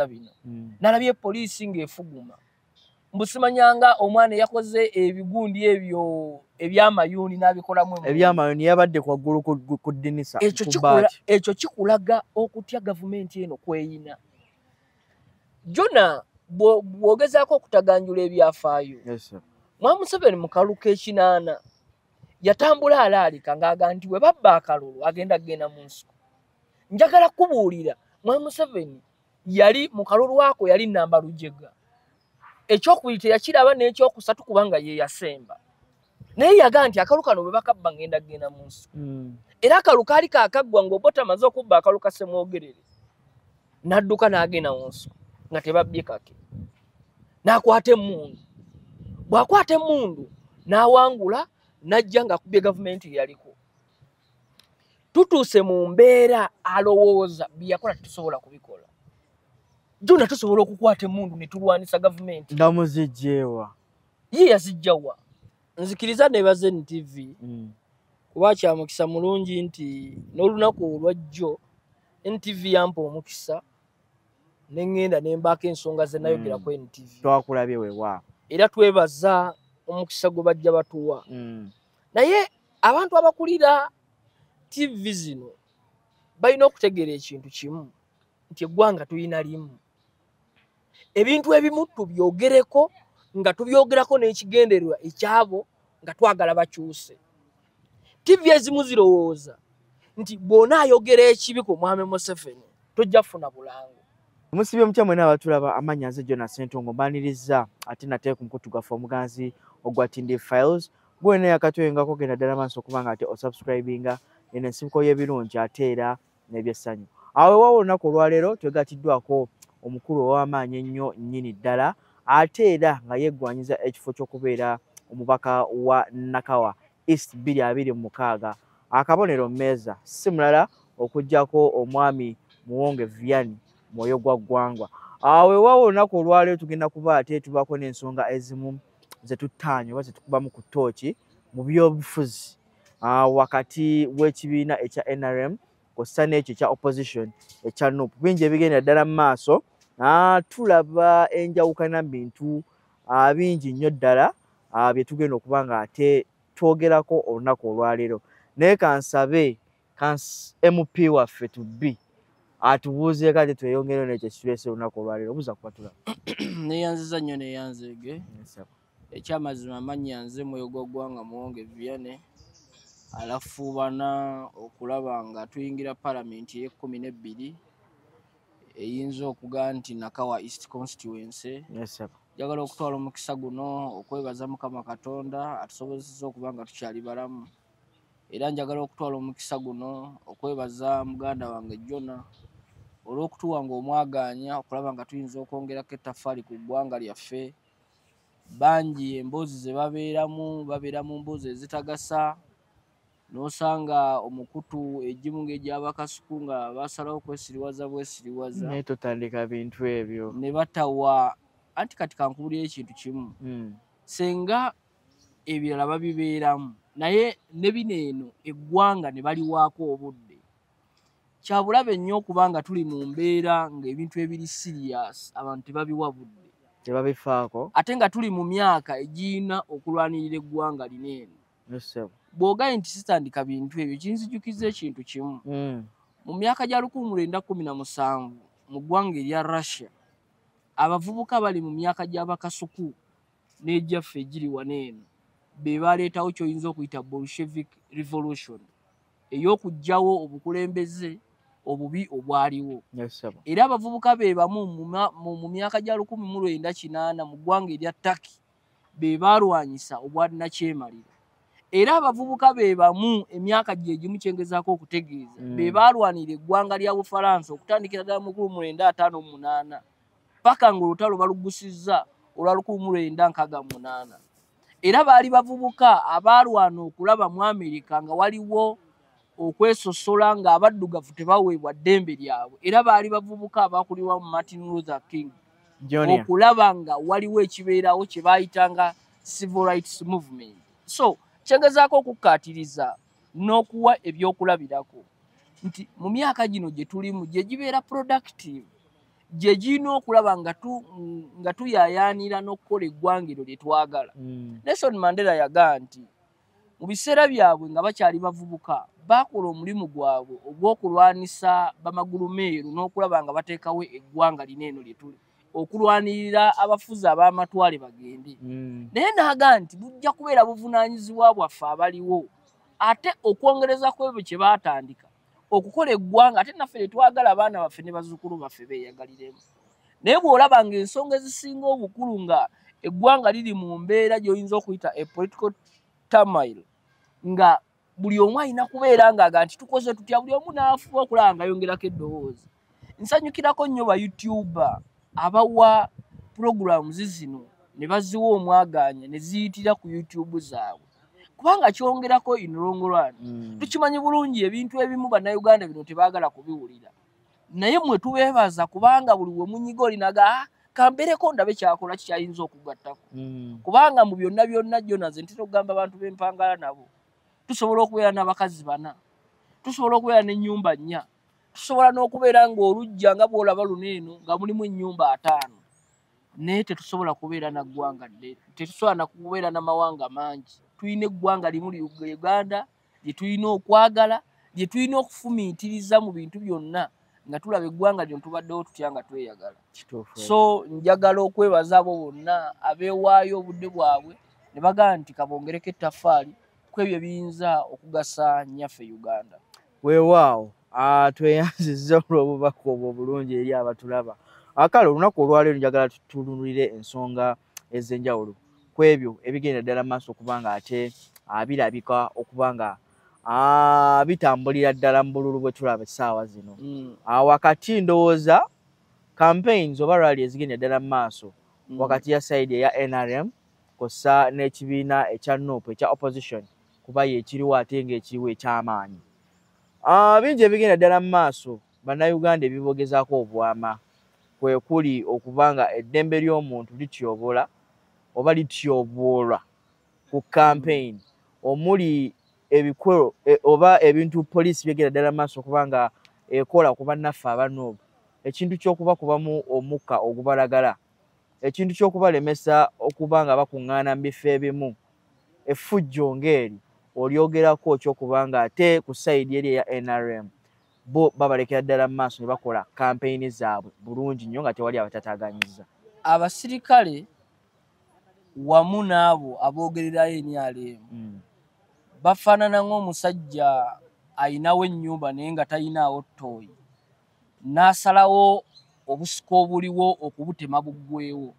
Bino nalabye poliisi ng'efuguma, mbusimanyanga omwana eyakoze ebigundi ebyo ebyamayuuni n'abikolamu. Ebyamayuuni yabadde kwaggulu ku ddinisa. Ekyo kikulaga okutya gavumenti eno kweyina. Jona, bw'ogezaako okutaganjula ebyafaayo, Mwami Museveni mu kalulu k'ekinaana yatambula alaalika ng'aga nti bwe babba akalulu agenda kugenda mu nsiko. Njagala kubuulira, Mwami Museveni yali mu kalulu ako yali namba lujega. Ekyokubiri teyakiraba n'ekyokusatu kubanga ye yasemba. Naye yaga nti akalulu kano bwe bakabba ngenda kugenda mu nsiko. Era akalulu kaali kaakaggwa ng'Obote amaze okubba akalulu ka Ssemwogerere. N'adduka n'agenda mu nsiko nga tebabbye kake. N'akwata emmundu. Bw'akwata emmundu n'awangula n'ajja ng'akubye gavumenti eyaliko. Tutuuse mu mbeera alowooza bye yakola tetusobola kubikola. Jona, tusobola okukwata emmundu ne tulwanisa gavumenti. Nga muzijjeewa? Ye yazijjawa? Nzikiriza neebaze NTV kuba kya mukisa mulungi nti n'olunaku olwajjo NTV yampa omukisa ne ŋŋenda ne mbaako ensonga ze nayogerako NTV. Twakulabye weewaawo. Era twebaza omukisa gwe bajja batuwa. Naye abantu abakulira TV zino balina okutegeera ekintu kimu nti eggwanga tulina limu. Ebintu ebimu tubyogereko nga tubyogerako n'ekigendererwa ekyabo nga twagala bakyuse. TV ezimu zirowooza nti bw'onaayogera ekibi ku Mwami Museveni tojja kufuna bulango. Musibye mutya mwena abatulaba? Amannya nze Jonas Ssentongo, mbaniriza ate nate ku mukutu gwaffe omuganzi ogwa Tindi Files. Gwena yakatwengako, genda ddala maaso okuba nga ate osubscribinga. Eno ensibuko y'ebirungi ate era n'ebyessanyu. Awo weewaawo, olunaku olwaleero twegatiddwako omukulu ow'amaanyi ennyo nnyini ddala, ate era nga yeggwanyiza ekifo ky'okubeera omubaka wa Nakawa East 2026, akabonero mmeeza, si mulala okuggyako omwami Muwonge Vianney, Mwoyo gwa Ggwangwa. Awo weewaawo, olunaku olwaleero tugenda kuba ate tubaako n'ensonga ezimu ze tuttaanya oba ze tukubamu ku ttooki mu byobufuzi wakati w'ekibiina ekya NRM kw'ossa n'ekyo ekya opposition ekya NUP. Bingi ebigenda ddala mu maaso, tulaba enjawukana mu bintu bingi nnyo ddala bye tugenda okuba nga ate twogerako olunaku olwaleero. Naye kansabe MP waffe tubbi atubuuzeeko ate tweyongereyo n'ekyo ekituleese olunaku olwaleero. Obuuza kuba tulaba. Neeyanziza nnyo, neeyanzeege. Ekyamazima, amannya nze Mwoyo gwa Ggwanga Muwonge Vianney, alafuubana okulaba nga tuyingira Paalamenti ey'e12 eyinza okugaa nti Nakawa East Constituency. Njagala okutwala omukisa guno okwebaza Mukama Katonda atusobozesezza okuba nga tukyali balamu. Era njagala okutwala omukisa guno okwebaza muganda wange Jona olw'okutuwanga omwagaanya okulaba nga tuyinza okwongerako ettaffaali ku ggwanga lyaffe. Bangi emboozi ze babeeramu, babeera mu mboozi ezitagasa, n'osanga omukutu egimu ng'egyabakasuku nga basalawo kwesiriwaza bwesiriwaza. Naye totandika bintu ebyo. Ne batawa. Anti kati kankubulira ekintu kimu, senga ebirala babibeeramu, naye ne bino eno eggwanga ne baliwaako obudde. Kyabulabe nnyo okuba nga tuli mu mbeera ng'ebintu ebiri serious abantu tebabiwa budde. Tebabifaako. Ate nga tuli mu myaka egiyina okulwanirira eggwanga lino eno. Bw'ogaye nti sitandika bintu ebyo, kinzijukiza ekintu kimu. Mu myaka gya 1917 mu ggwanga erya Russia, abavubuka bali mu myaka gy'abakasuku n'egyaffe egiri wano eno be baleetawo ky'oyinza okuyita Bolshevik Revolution ey'okuggyawo obukulembeze obubi obwaliwo. Era abavubuka be bamu mu myaka gya 1980 mu ggwanga erya Turkey be baalwanyisa obwannakyemalira. Era abavubuka be bamu emyaka gye gimu, kyengezaako okutegeeza, be baalwanira eggwanga lya Bufalansa okutandikira ddala mu 1958 paka ng'olutalo balugusizza olwa 1968. Era baali bavubuka abaalwana okulaba mu Amerika nga waliwo okwesosola, ng'abaddugavu tebaweebwa ddembe lyabwe. Era baali bavubuka abakulirwa mu Martin Luther King okulaba nga waliwo ekibeerawo kye baayitanga Civil Rights Movement. So kyengezaako okukkaatiriza n'okuwa ebyokulabirako nti mu myaka gino gye tulimu gye gibeera productive. Gye girina okulaba nga tuyayaanira n'okukola eggwanga eryo lye twagala. Nelson Mandela yagaa nti mu biseera byabwe nga bakyali bavubuka, baakola omulimu gwabwe ogw'okulwanisa bamagulumeeru n'okulaba nga bateekawo eggwanga lino eno lye tuli, okulwanirira abafuzi ab'amatwale bagende. Naye n'agaa nti bujja kubeera buvunaanyizibwa bwaffe abaliwo, ate okwongereza ku ebyo kye baatandika okukola eggwanga, ate naffe lye twagala abaana baffe ne bazzukulu baffe beeyagaliremu. Naye bw'olaba ng'ensonga ezisinga obukulu nga eggwanga liri mu mbeera gy'oyinza okuyita a political turmoil, nga buli omu alina kubeera ng'aga nti tukoze tutya, buli omu n'afuba okulaba ng'ayongerako eddoboozi. Nsanyukirako nnyo ba YouTuber abawa programs zino ne baziwa omwagaanya ne ziyitira ku YouTube zaabwe, kubanga kyongerako in long run. Tukimanyi bulungi ebintu ebimu Bannayuganda bino tebaagala kubiwulira, naye mmwe tubeebaza kubanga buli we munyiga olinaga, "Ah, kambeereko ndabe kyakola kikyayinza okugattako." Kubanga mu byonna byonna byonna nze ntera okugamba abantu b'empangala nabo, tusobola okubeera n'abakazi bana, tusobola okubeera n'ennyumba nnya, tusobola n'okubeera ng'oluggya nga bw'olaba luno eno nga mulimu ennyumba 50, naye tetusobola kubeera na ggwanga ddene, tetusobola na kubeera n'amawanga mangi. Tulina eggwanga limu Uganda lye tulina okwagala, lye tulina okufumiitiriza mu bintu byonna nga tulaba eggwanga lino tubaddewo tutya nga tweyagala. So njagala okwebaza abo bonna abeewaayo obudde bwabwe ne bagamba nti kabongereko ettaffaali ku ebyo ebiyinza okugasa nnyaffe Uganda. Weewaawo, tweyanzizza olw'obubaka obwo obulungi eri abatulaba. Kale olunaku olwaleero njagala tutunulire ensonga ez'enjawulo ku ebyo ebigenda ddala mu maaso okuba nga ate birabika okuba nga bitambulira ddala mu bululu bwe tulaba essaawa zino. Wakati ndowooza campaigns oba rally ezigenda ddala mu maaso wakati ya side eya NRM kw'ossa n'ekibiina ekya NUP ekya opposition, kuba ye ekiriwo ate ng'ekiriwo eky'amaanyi. Bingi ebigenda ddala mu maaso Bannayuganda ebibogezaako obwama, kwe kuli okuba nga eddembe ly'omuntu lityobola oba lityoboolwa ku campaign, omuli ebikolo oba ebintu poliisi byegenda ddala mu maaso okuba nga ekola ku bannaffe aba NUP, ekintu ky'okubakubamu omukka ogubalagala, ekintu ky'okubalemesa okuba nga bakuŋŋaana mu bifo ebimu, effujjo ng'eri olyogerako ekyokuba nga ate ku side eri eya NRM bo babalekera ddala mu maaso ne bakola kampeyini zaabwe bulungi nnyo nga tewali abatataaganyizza. Abasirikale wamu n'abo aboogererayo NRM bafaanana ng'omusajja ayinawo ennyumba naye nga tayinaawo ttooyi, n'asalawo obusiko obuliwo okubutema buggweewo,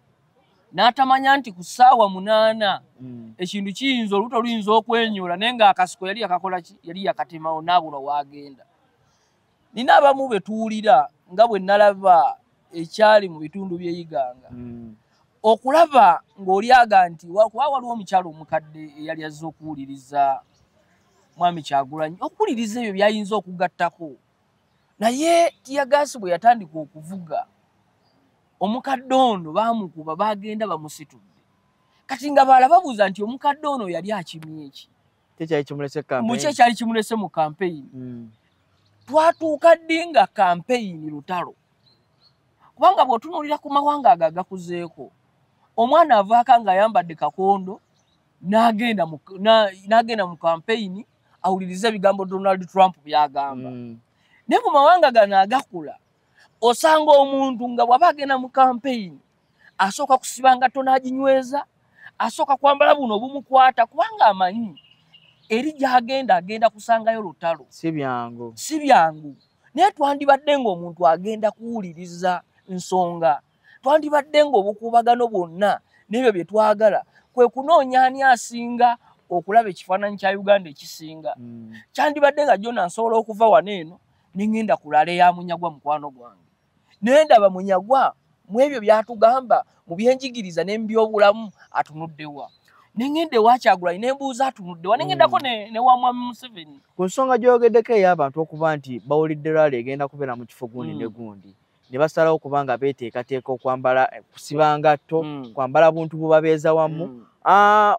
n'atamanya nti ku ssaawa 8 ekintu kiyinza olubuto luyinza okwenyola, naye ng'akasiko yali yakakola ki, yali yakatemawo n'abulwa w'agenda. Nina abamu be tuwulira nga bwe nalaba ekyali mu bitundu by'e Iganga, okulaba ng'oli aga nti kuba waliwo omukyala omukadde eyali azze okuwuliriza Mwami Kyagulanyi, okuwuliriza ebyo by'ayinza okugattako, naye tiyagaasi bwe yatandika okuvuga omukadde ono baamukuba baagenda bamusitudde. Kati nga balala babuuza nti omukadde ono yali akimye ki? Tekyali kimulese campaign. Muki ekyali kimulese mu campaign? Twatuuka ddi nga campaign lutalo? Kubanga bw'otunuulira ku mawanga ago agakuzeeko, omwana avaako ng'ayambadde kakondo n'agenda mu campaign awulirize ebigambo Donald Trump by'agamba. Naye mu mawanga gano agakula osanga omuntu nga bw'aba agenda mu campaign asooka kusiba ngatto n'aginyweza, asooka kwambala buno obumukwata kubanga amanyi eri gy'agenda agenda kusangayo lutalo. Si byangu. Si byangu. Naye twandibadde ng'omuntu agenda kuwuliriza nsonga, twandibadde ng'obukuubagano bwonna n'ebyo bye twagala kwe kunoonya ani asinga okulaba ekifaananyi kya Uganda ekisinga. Kyandibadde nga Jona nsobola okuva wano eno ne ŋŋenda kulala eya Munyagwa mukwano gwange, naye ndaba Munyagwa mu ebyo by'atugamba mu byenjigiriza ne mu byobulamu atunuddewa, ne ŋŋenda ewa Kyagulanyi ne mbuuza atunuddewa, ne ŋŋendako ne wa Mwami Museveni. Ku nsonga gy'oyogeddeko ey'abantu okuba nti bawulidde rally egenda kubeera mu kifo gundi ne gundi, ne basalawo okuba nga beeteekateeka okwambala kusiba ngatto, kwambala buntu bubabeeza wamu.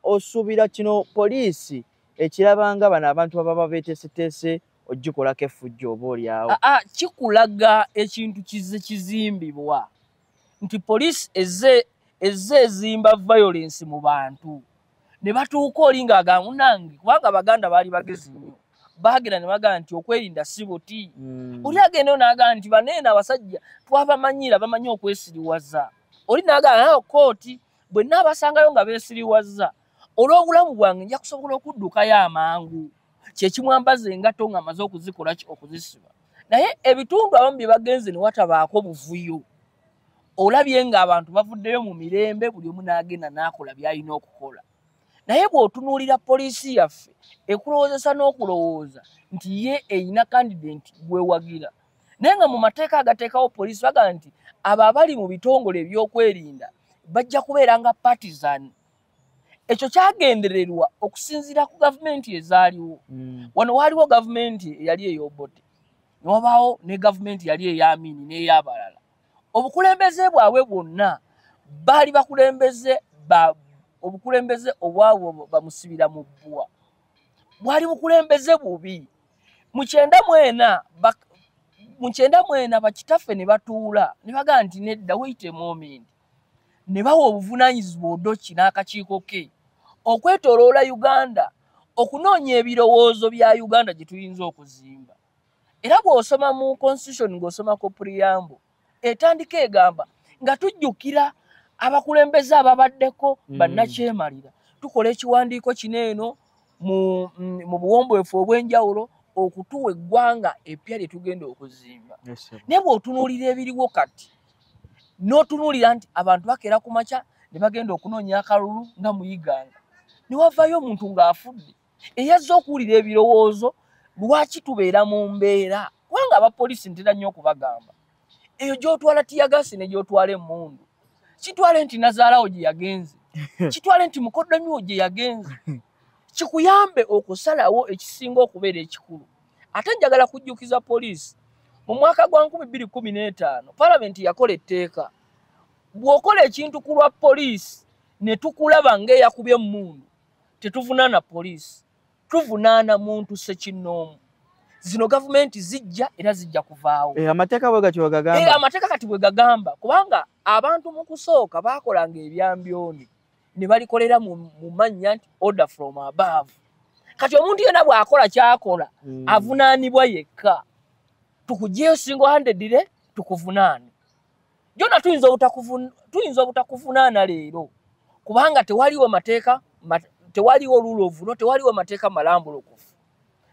Osuubira kino poliisi ekirabanga bano abantu ababa beeteeseteese ogikolako effujjo oba oliawo. Kikulaga ekintu kizze kizimbibwa nti poliisi ezze ezimba violence mu bantu ne batuuka oli ng'agamba munnange, kubanga Abaganda baali bagezi nnyo, baagenda ne bagamba nti okwerinda si buti. Oli agendayo n'agamba nti baneeno abasajja twabamanyira, bamanyi okwesiriwaza. Oli n'agamba naye kooti bwe nnaabasangayo nga beesiriwaza, olw'obulamu bwange nja kusobola okuddukayo amangu. Kyekimwambaza engatto ng'amaze okuzikola ki, okuzisiba. Naye ebitundu abamu bye bagenze ne watabaako buvuyo, olabye ng'abantu bavuddeyo mu mirembe, buli omu n'agenda n'akola by'alina okukola. Naye bw'otunuulira poliisi yaffe ekulowoozesa n'okulowooza nti ye erina candidate gwewagira, naye nga mu mateeka agateekawo poliisi bagamba nti abo abali mu bitongole ebyokwerinda bajja kubeera nga partisan. Ekyo kyagendererwa okusinziira ku gavumenti ezaaliwo. Wano waaliwo gavumenti eyali ey'Obote, ne wabaawo ne gavumenti yali ey'Amini n'ey'abalala. Obukulembeze bwabwe bwonna baali bakulembeze obukulembeze obwabwe bamusibira mu bbwa, bwali bukulembeze bubi. Mu 94 bakitaffe ne batuula ne bagamba nti nedda, wait a moment, ne bawa obuvunaanyizibwa Odoki n'akakiiko ke okwetooloola Uganda okunoonya ebirowoozo bya Uganda gye tuyinza okuzimba. Era bw'osoma mu constitution ng'osomako preamble etandika egamba nga tujjukira abakulembeze ababaddeko bannakyemalira, tukola ekiwandiiko kino eno mu buwombeefu obw'enjawulo okutuwa eggwanga eppya lye tugenda okuzimba. Naye bw'otunuulira ebiriwo kati n'otunuulira nti abantu bakeera ku makya ne bagenda okunoonya akalulu nga muyiganga, ne wavaayo omuntu ng'afudde eyazze okuwulira ebirowoozo lwaki tubeera mu mbeera. Kubanga abapoliisi ntera nnyo okubagamba, eyo gy'otwala tiyagasi ne gy'otwala emmundu, kitwale nti nazaalawo gye yagenze, kitwale nti mukoddomiwo gye yagenze, kikuyambe okusalawo ekisinga okubeera ekikulu. Ate njagala kujjukiza poliisi, mu mwaka gwa 2015 palamenti yakola etteeka, bw'okola ekintu ku lwa poliisi ne tukulaba ng'eyakubye emmundu, tetuvunaana poliisi, tuvunaana muntu ssekinnoomu. Zino gavumenti zijja era zijja kuvaawo. Amateeka bwe gatyo gagamba. Amateeka kati bwe gagamba, kubanga abantu mu kusooka baakolanga ebyambyone ne balikolera mu mannya nti order from above. Kati omuntu yenna bw'akola ky'akola avunaanibwa yekka. Tukuggyeyo single handedly tukuvunaane. Jona tuyinza obutakuvunaana leero, kubanga tewaliwo mateeka, tewaliwo rule of law, tewaliwo mateeka malambulukufu.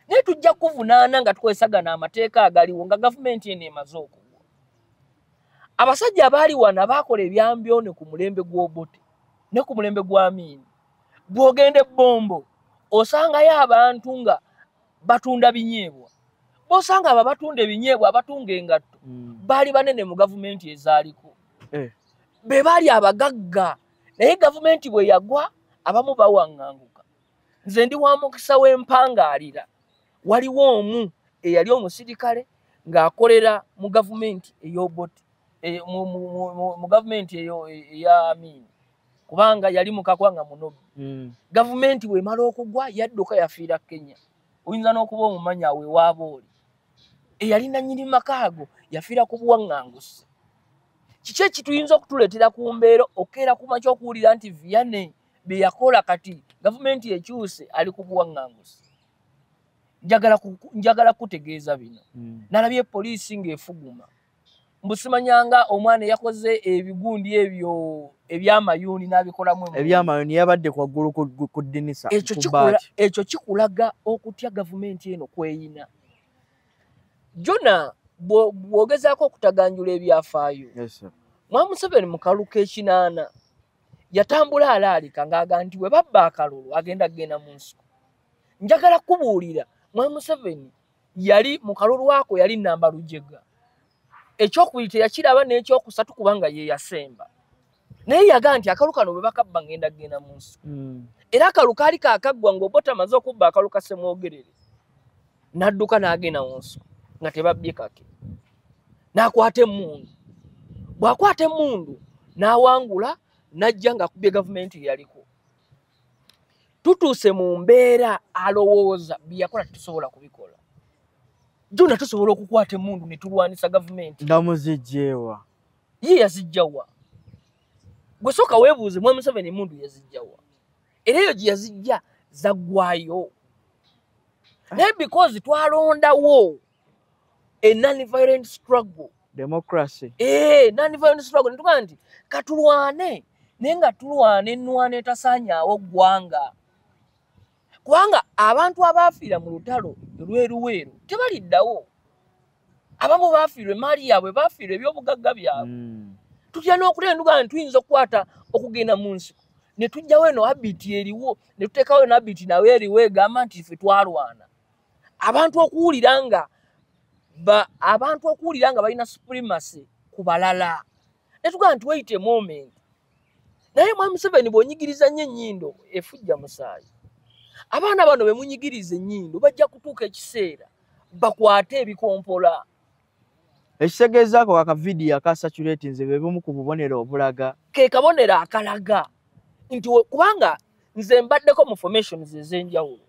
Naye tujja kuvunaana nga tukozesagana amateeka agaliwo nga gavumenti eno emaze okugwa. Abasajja abaali wano abaakola ebyambyone ku mulembe gw'Obote ne ku mulembe gwa Amini, bw'ogenda Ebbombo osangayo abantu nga batunda binyeebwa. Bw'osanga abo abatunda ebinyeebwa, abatunga engatto, baali banene mu gavumenti ezaaliko. Be baali abagagga, naye gavumenti bwe yagwa abamu bawaŋŋanguka. Nze ndi wa mukisa w'empangaalira. Waliwo omu eyali omusirikale ng'akolera mu gavumenti ey'Obote, mu gavumenti eya Amini, kubanga yali mukakwa nga munobbi. Gavumenti bw'emala okugwa yadduka yafiira Kenya. Oyinza n'okuba omumanya awo ewaaba oli. Eyali nannyini maka ago yafiira ku buwaŋŋanguse. Kiki ekituyinza okutuleetera ku mbeera okeera ku makya okuwulira nti Vianney bye yakola kati gavumenti ekyuse ali ku buwaŋŋanguse? Njagala kutegeeza bino. Nalabye poliisi ng'efuguma. Mbusimanyanga omwana eyakoze ebigundi ebyo ebyamayuuni n'abikolamu emmundu. Ebyamayuuni yabadde waggulu ku ddinisa. Ekyo kikulaga okutya gavumenti eno kweyina. Jona bw'ogezaako okutaganjula ebyafaayo, Mwami Museveni mu kalulu k'ekinaana yatambula alaalika ng'agamba nti bwe babba akalulu agenda kugenda mu nsiko. Njagala kubuulira, Mwami Museveni yali mu kalulu ako yali namba lujega. Ekyokubiri teyakiraba n'ekyokusatu kubanga ye yasemba. Naye yagamba nti akalulu kano bwe bakabba ngenda kugenda mu nsiko. Era akalulu kaali kaakaggwa ng'Obote amaze okubba akalulu ka Ssemwogerere, n'adduka n'agenda mu nsiko nga tebabbye kake. N'akwata emmundu. Bw'akwata emmundu n'awangula n'ajja ng'akubye gavumenti eyaliko. Tutuuse mu mbeera alowooza bye yakola tetusobola kubikola. Jona tusobola okukwata emmundu ne tulwanisa gavumenti. Nga muzijjeewa? Ye yazijjawa? Gwe sooka weebuuze, Mwami Museveni emmundu yazijjawa? Era eyo gye yazijja zaggwayo. Naye because twalondawo a non-violent struggle. Democracy. Non-violent struggle. Netugamba nti katulwane, naye nga tulwana ennwana etasaanyaawo ggwanga. Kubanga abantu abaafiira mu lutalo lweruweru tebaliddawo. Abamu baafiirwa emaali yaabwe, baafiirwa ebyobugagga byabwe. Tutya n'okutya ne nti tuyinza okukwata okugenda mu nsiko ne tujjawo eno habiti eriwo, ne tuteekawo eno habiti nawe eriwo egamba nti ffe twalwana. Abantu okuwulira nga balina supremacy ku balala. Ne tugamba nti wait a moment. Naye Mwami Museveni bw'onyigiriza nnyo ennyindo efujja musaayi. Abaana bano be munyigiriza ennyindo bajja kutuuka ekiseera bakwate ebikompola. Ekitegeezaako akavidiyo akasaturatinze nze bwe bumu ku bubonero obulaga. Ke kabonero akalaga nti kubanga nze mbaddeko mu formations ez'enjawulo.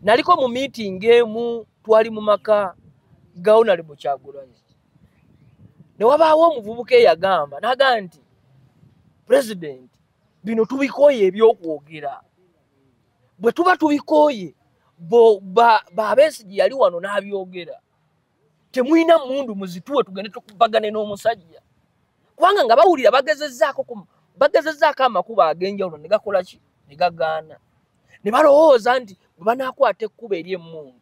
Naliko mu meeting emu, twali mu maka ga Honorable Kyagulanyi. Ne wabaawo omuvubuka eyagamba n'agamba nti President, bino tubikooye ebyokwogera. Bwe tuba tubikooye, Besigye yali wano n'abyogera. Temulina mmundu muzituwe tugende tukubagane n'omusajja. Kubanga nga bawulira bagezezzaako amakubo ag'enjawulo ne gakola ki? Ne gagaana. Ne balowooza nti bwe banaakwata ekkubo ery'emmundu.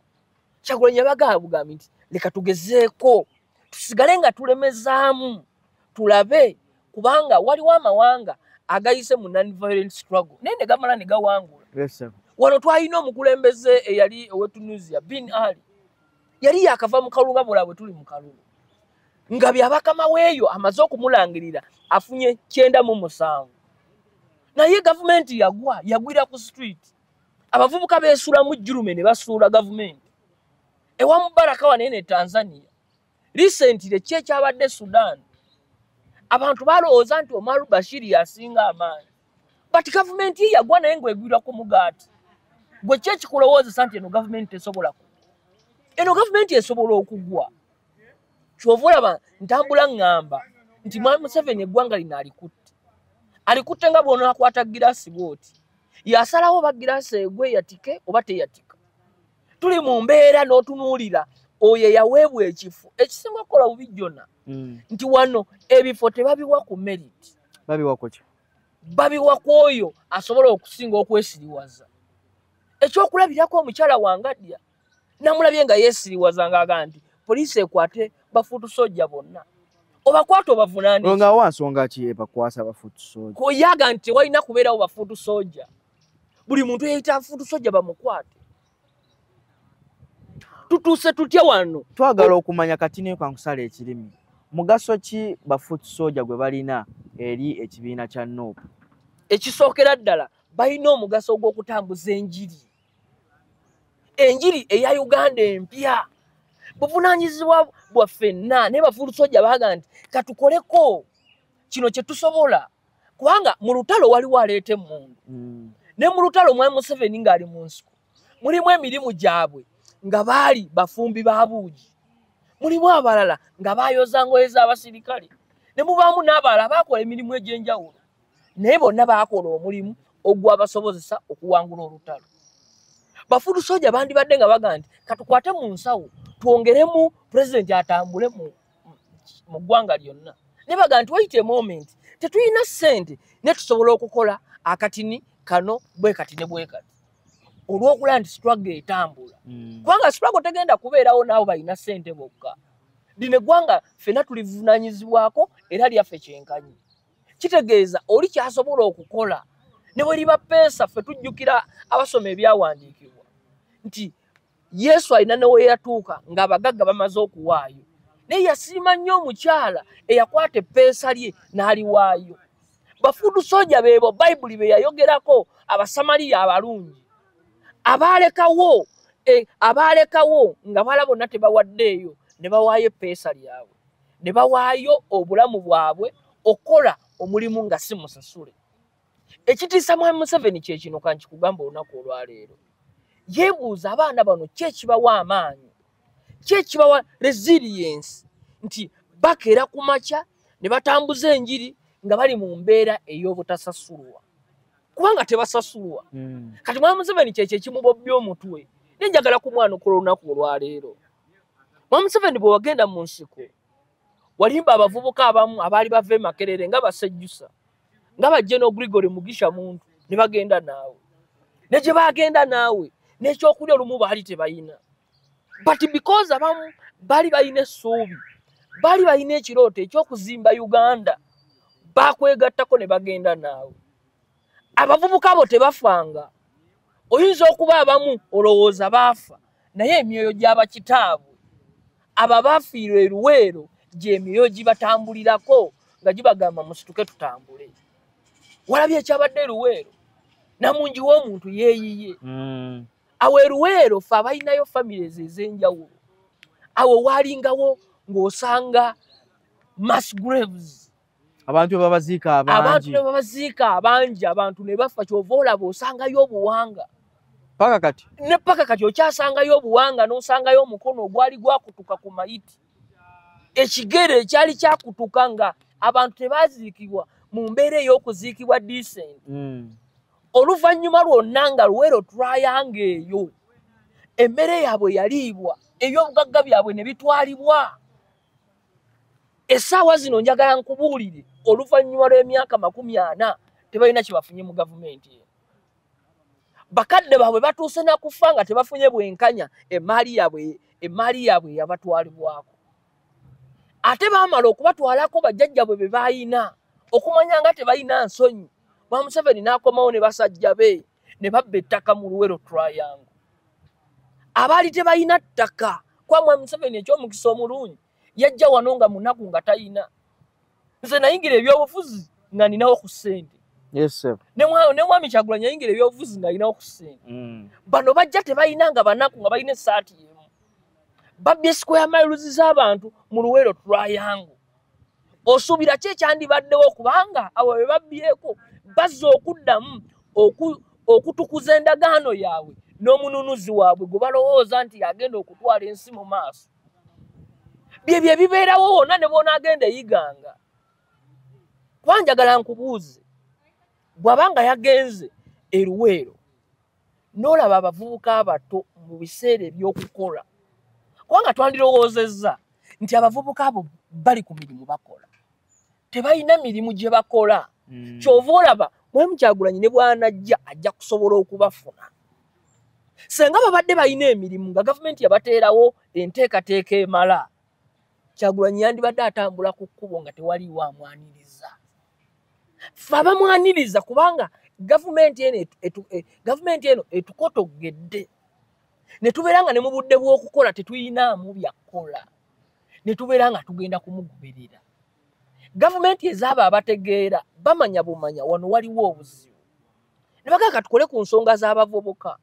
Kyagulanyi yabagamba bugambi nti leka tugezeeko, tusigale nga tulemezaamu, tulabe, kubanga waliwo amawanga agayise mu non-violent struggle naye ne gamala ne gawangula. Wano twalina omukulembeze eyali ow'e Tunisia, Bin Ali. Yali yakava mu kalulu nga bw'olaba bwe tuli mu kalulu. Nga Byabakama weeyo amaze okumulangirira afunye 97. Naye gavumenti yagwa, yagwira ku street. Abavubuka beesulamu jjurume ne basuula gavumenti. Ewa Mubaraka wano eno e Tanzania. Recently ki ekyabadde Sudan? Abantu balowooza nti Omar Bashir yasinga amaanyi. But gavumenti ye yagwa naye ng'egwira ku mugaati. Gwe ki ekikulowoozesa nti eno gavumenti tesobola kugwa? Eno gavumenti esobola okugwa. Ky'ova olaba ntambula ŋŋamba nti Mwami Museveni eggwanga lino alikutte. Alikutte nga bw'onaakwata giraasi bw'oti. Yasalawo oba giraasi egwe eyatike oba teyatika. Tuli mu mbeera n'otunuulira oyo eyaweebwa ekifo ekisinga okukola bubi gyonna. Nti wano ebifo tebabiwa ku merit. Babiwa ku ki? Babiwa ku oyo asobola okusinga okwesiriwaza. Ekyokulabirako omukyala Wangadya namulabye nga yeesiriwaza ng'agamba nti poliisi ekwate bafuutu sojja bonna. Obakwata obavunaane. Nga wa nsonga ki ebakwasa bafuutu sojja? Koyaga nti tewalina kubeerawo bafuutu sojja. Buli muntu eyeyita fuutu sojja bamukwate. Tutuuse tutya wano? Twagala okumanya kati nayo kankusala ekirimi. Mugaso ki bafuutu sojja gwe balina eri ekibiina kya NUP? Ekisookera ddala balina omugaso ogw'okutambuza enjiri. Enjiri eya Uganda empya. Buvunaanyizibwa bwaffe ffenna naye bafuutu sojja baagamba nti katukoleko kino kye tusobola. Kubanga mu lutalo waliwo aleeta emmundu. Ne mu lutalo Mwami Museveni ng'ali mu nsiko mulimu emirimu gyabwe nga baali bafumbi ba buugi. Mulimu abalala nga baayoza ngoye z'abasirikale. Ne mubaamu n'abalala baakola emirimu egy'enjawulo. Naye bonna baakola omulimu ogwabasobozesa okuwangula olutalo. Bafuutu sojja bandibadde nga bagamba nti katukwate mu nsawo twongeremu pulezidenti atambule mu ggwanga lyonna. Ne bagamba nti wait a moment, tetulina ssente naye tusobola okukola akatini kano bwe kati ne bwe kati. Olw'okulaba nti struggle etambula. Kubanga struggle tegenda kubeerawo n'abo balina ssente bokka. Lino eggwanga ffenna tulivunaanyizibwako era lyaffe kyenkanyi. Kitegeeza oli ky'asobola okukola ne bwe liba peesa ffe tujjukira abasoma ebyawandiikibwa nti Yesu alina ne we yatuuka ng'abagagga bamaze okuwaayo. Naye yasiima nnyo omukyala eyakwata eppeesa lye n'aliwaayo. Bafuutu sojja beebo Bayibuli be yayogerako Abasamaliya abalungi. Abaalekawo nga bala bonna tebawaddeeyo ne bawaayo eppeesa lyabwe. Ne bawaayo obulamu bwabwe okukola omulimu nga si musasule. Ekitiisa Mwami Museveni kye kino kankikugamba olunaku olwaleero. Yeebuuza abaana bano ki ekibawa amaanyi. Ki ekibawa resilience nti bakeera ku makya ne batambuza enjiri nga bali mu mbeera ey'obutasasulwa, kubanga tebasasulwa. Kati Mwami Museveni kyekyo ekimubobbya omutwe. Naye njagala kumwanukula olunaku olwaleero. Mwami Museveni bwe wagenda mu nsiko walimba abavubuka abamu abaali bava e Makerere nga basejjusa nga bajje n'Gregory Mugisha Muntu ne bagenda naawe, ne gye bagenda naawe n'ekyokulya olumu baali tebalina, but because abamu baali balina essuubi, baali balina ekirooto eky'okuzimba Uganda, bakwegattako ne bagenda naawe. Abavubuka abo tebafanga. Oyinza okuba abamu olowooza baafa, naye emyoyo gy'abakitaabwe abo abaafiirwa e Luweero gy'emyoyo gibatambulirako nga gibagamba musituke tutambule. Walabye ekyabadde e Luweero, namungi w'omuntu yeeyiye. Awo e Luweero ffe abalinayo families ez'enjawulo, awo waalingawo ng'osanga mass graves, abantu babaziika abangi, abantu ne babaziika abangi, abantu ne bafa. Kyova olaba osangayo obuwanga paka kati, ne paka kati okyasangayo obuwanga, n'osangayo omukono ogwali gwakutuka ku mayiti, ekigere ekyali kyakutuka, nga abantu tebaziikibwa mu mbeera ey'okuziikibwa decent. Oluvannyuma lwonna nga Luweero Triangle eyo emmere yaabwe yaliibwa, ebyobugagga byabwe ne bitwalibwa. Essaawa zino njagala nkubuulire, oluvannyuma lw'emyaka 40 tebalina kye bafunye mu gavumenti eno. Bakadde baabwe batuuse na kufa nga tebafunye bwenkanya, emmaali yaabwe yabatwalibwako. Ate baamala okubatwalako bajjajjabwe be baayina, okumanya nga tebalina nsonyi. Mwami Museveni n'akomawo ne basajja be ne babba ettaka mu Luweero Triangle. Abaali tebalina ttaka, kwa Mwami Museveni eky'omukisa omulungi yajja wano nga munaku nga tayina. Nze nayingira ebyobufuzi nga ninawo ku ssente. Ne Mwami Kyagulanyi yayingira ebyobufuzi nga alinawo ku ssente. Bano bajja tebalina, nga banaku, nga balina essaati emu. Babbye square miles z'abantu mu Luweero Triangle. Osuubira ki ekyandibaddewo? Kubanga abo be babbyeko bazze okuddamu okutukuza endagaano yaabwe n'omununuzi waabwe gwe balowooza nti agenda okutwala ensi mu maaso. Byebyo ebibeerawo wonna ne bw'onaagenda eyiganga. Kuba njagala nkubuuze, bw'aba nga yagenze e Luweero n'olaba abavubuka abato mu biseera eby'okukola, kubanga twandirowoozezza nti abavubuka abo bali ku mirimu bakola, tebalina mirimu gye bakola. Kyova olaba Mwami Kyagulanyi ne bw'anajja ajja kusobola okubafuna. Senga babadde balina emirimu nga gavumenti yabateerawo enteekateeka emala, Kyagulanyi yandibadde atambula ku kkubo nga tewaliiwo amwaniriza. Ffe abamwaniriza kubanga gavumenti eno etukotogedde, ne tubeera nga ne mu budde bw'okukola tetuyinaamu byakukola, ne tubeera nga tugenda kumugoberera. Gavumenti ezaabo abategeera bamanya bumanya wano waliwo obuzibu, ne bagamba tukole ku nsonga z'abavubuka,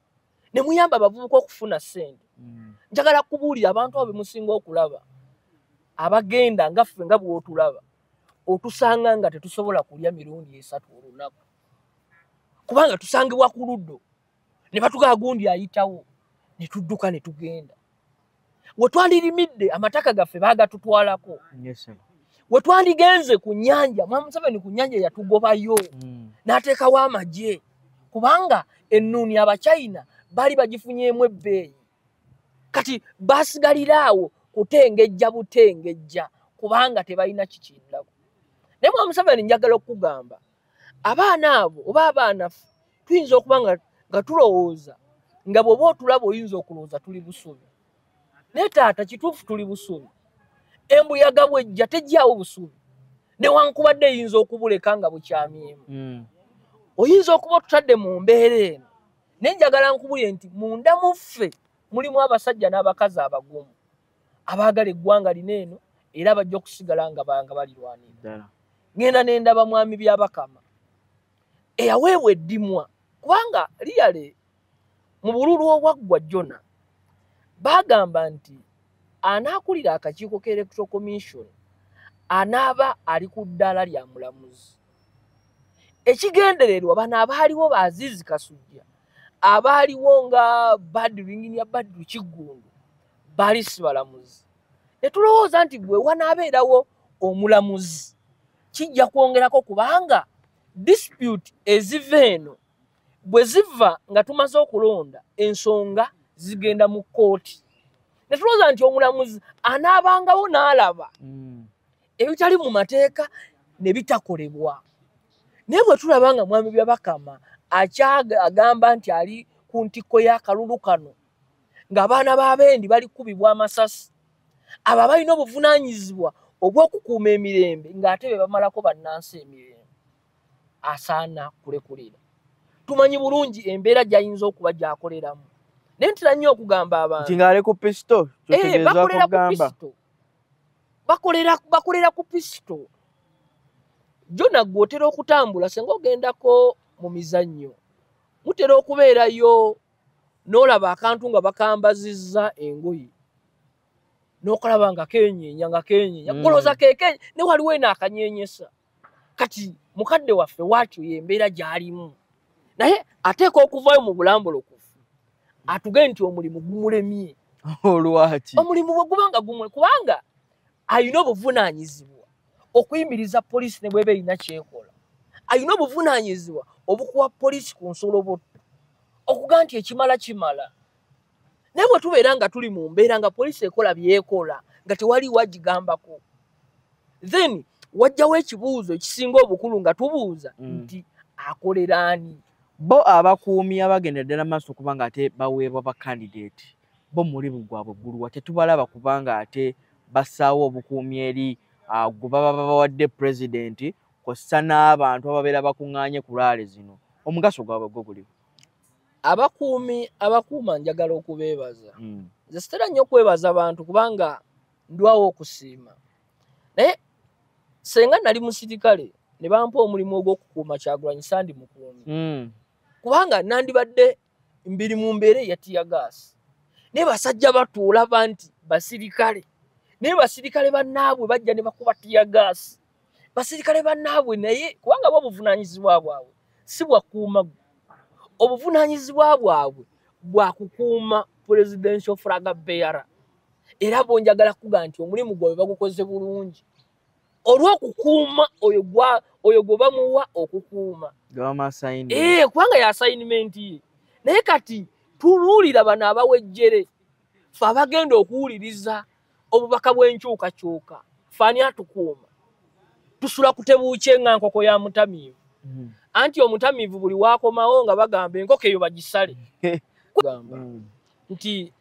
ne muyamba abavubuka okufuna ssente. Njagala kubuulira abantu abo be musinga okulaba abagenda nga ffe nga bw'otulaba, otusanga nga tetusobola kulya mirundi 3 olunaku, kubanga tusangibwa ku luddo ne batugaa gundi ayitawo ne tudduka ne tugenda. We twandirimidde amataka gaffe baagatutwalako. We twandigenze ku nnyanja, Mwami Museveni ku nnyanja yatugobayo n'ateekawo amagye, kubanga ennuuni Abachina baali bagifunyeemu ebbeeyi. Kati basigalira awo kutengejja butengejja kubanga tebalina kikiddako. Naye Mwami Museveni njagala okukugamba, abaana abo oba abaana ffe tuyinza okuba nga tulowooza nga bw'oba otulaba oyinza okulowooza tuli busubi, naye taata kituufu tuli busubi. Embuyaga bw'ejja tejjaawo busubi, newankubadde eyinza okubuleka nga bukyamyemu. Oyinza okuba otutadde mu mbeera eno, naye njagala nkubulye nti munda mu ffe mulimu abasajja n'abakazi abagumu abaagala eggwanga lino eno, era bajja okusigala nga balirwanira. Ngenda ne ndaba Mwami Byabakama eyaweebwa eddimwa, kubanga liyale mu bululu obwaggwa Jona bagamba nti anaakulira akakiiko ka Electoral Commission anaaba ali ku ddaala lya mulamuzi. Ekigendererwa bano abaaliwo ba Aziz Kasujja, abaaliwo nga Badru Engineer Badru Kiggundu, Baali si balamuzi. Ne tulowooza nti bwe wanaabeerawo omulamuzi kijja kwongerako, kubanga dispute eziva eno bwe ziva nga tumaze okulonda ensonga zigenda mu kkooti. Ne tulowooza nti omulamuzi anaabangawo n'alaba ebitali mu mateeka ne bitakolebwa. Naye bwe tulaba nga Mwami Byabakama agamba nti ali ku ntikko y'akalulu kano, ng'abaana b'abendi bali kukubibwa amasasi, abo abalina obuvunaanyizibwa obw'okukuuma emirembe ng'ate be bamalako bannansi emirembe, asaana kulekulira. Tumanyi bulungi embeera gy'ayinza okuba gy'akoleramu. Naye ntera nnyo okugamba abantu nti ng'ali ku pisito, bakolera ku pisito, bakolera ku pisito. Jona gwe otera okutambula singa ogendako mu mizannyo, mutera okubeerayo n'olaba akantu nga bakambazizza engoye, n'okalaba nga kenyeenya nga kenyeenya, golooza kekenye ne waliwo eno akanyenyesa. Kati mukadde waffe waatyo y'embeera gy'alimu, naye ateeka okuvaayo mu bulambulukufu atuge nti omulimu gumulemye. Olwaki? Omulimu bwe guba nga gumwe, kubanga alina obuvunaanyizibwa okuyimiriza poliisi ne bw'eba erina ky'ekola. Alina obuvunaanyizibwa obukuwa poliisi ku nsolobotto okuga nti ekimala kimala. Naye bwe tubeera nga tuli mu mbeera nga poliisi ekola by'ekola nga tewaliwo agigambako, then wajjawo ekibuuzo ekisinga obukulu nga tubuuza nti akolera ani? Bo abakuumi abagenda ddala maaso kubanga ate baweebwa bakandidate, bo mulimu gwabwe guluwa? Tetubalaba kubanga ate bassaawo obukuumi eri gwe baba babawadde pulezidenti kw'ossa n'abantu ababeera bakuŋŋaanye ku laale zino. Omugaso gwabwe gwo guliwo? Abakuumi abakuuma njagala okubeebaza. Nze sitera nnyo okwebaza bantu kubanga ndwawo okusiima. Naye senga nali musirikale ne bampa omulimu ogw'okukuuma Kyagulanyi, sandi mukuumi. Kubanga nandibadde mbiri mu mbeera eya teargas. Naye basajja batuulaba nti basirikale. Naye basirikale bannaabwe bajja ne bakuba teargas. Basirikale bannaabwe naye kubanga bo obuvunaanyizibwa bwabwe si bwa kukuuma, obuvunaanyizibwa bwabwe bwa kukuuma presidential flag bearer. Era bo njagala kuga nti omulimu gwabwe bagukoze bulungi olw'okukuuma oyo gwe bamuwa okukuuma. Kubanga ya assignment ye. Naye kati tuwulira bano abawejjere, ffe abagenda okuwuliriza obubaka bw'enkyukakyuka, ffe ani atukuuma? Tusula kutebuukye nga nkoko ya mutamiivu. Anti omutamiivu buli waakomawo nga bagamba enkoko eyo bagisale. Gamba nti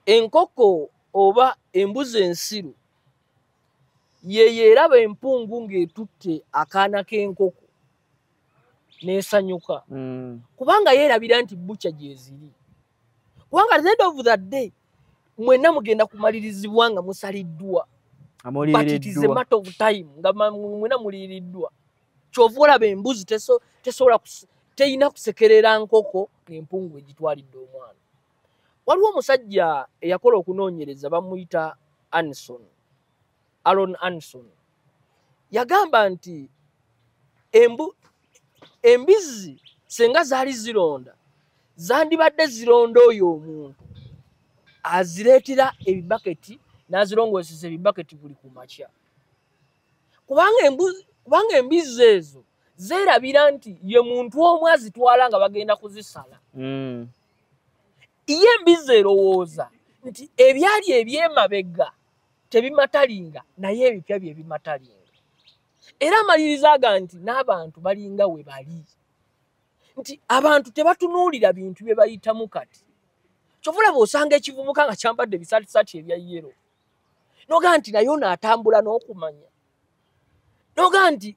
enkoko oba embuzi ensiru ye yeraba empungu ng'etutte akaana k'enkoko n'esanyuka. Kubanga yeerabira nti bukya gyeziri. Kubanga at the end of the day mwenna mugenda kumalirizibwa nga musaliddwa. But it is a matter of time nga mwenna muliriddwa. Ky'ova olaba embuzi tesobola teyina kusekerera nkoko ng'empungu egitwalidde omwana. Waliwo omusajja eyakola okunoonyereza bamuyita Anson, Aaron Anson. Yagamba nti embizzi senga zaali zironda, zandibadde zironda oyo omuntu azireetera ebibaketi n'azirongosesa ebibaketi buli ku makya. Kubanga embizzi ezo zeerabira nti ye muntu omu azitwala nga bagenda kuzisala. Ye embizzi erowooza nti ebyali eby'emabega tebimatalinga naye ebipya bye bimatalinga. Era amaliriza aga nti n'abantu balinga we bali. Nti abantu tebatunuulira bintu bye bayitamu kati. Kyova olaba osanga ekivubuka nga kyambadde ebisaatisati ebya yero. N'ogaa nti naye ono atambula n'okumanya. N'ogaa nti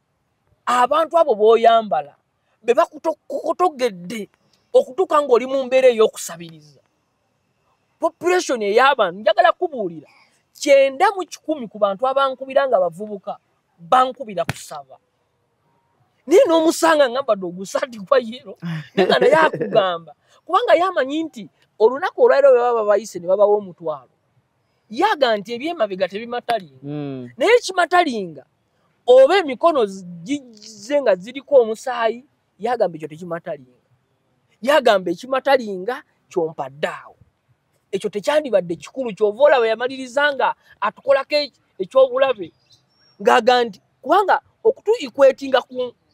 abantu abo b'oyambala be bakutogedde okutuuka ng'oli mu mbeera ey'okusabiriza. Population ey'abantu njagala kubuulira 90 mu 100 ku bantu abankubira nga bavubuka bankubira kusaba. Naye n'omusanga ngambadde ogusaati gwa yero naye nga naye akugamba kubanga yamanyi nti olunaku olwaleero bwe baba bayise ne babawa omutwalo. Yaga nti ebyemabega tebimatalinga. Naye ekimatalinga oba emikono gizze nga ziriko omusaayi, yagamba ekyo tekimatalinga. Yagamba ekimatalinga kyompadde awo. Ekyo tekyandibadde kikulu. Kyova olaba yamaliriza nga atukolako ekyobulabe, ng'aga nti kubanga okutu equatinga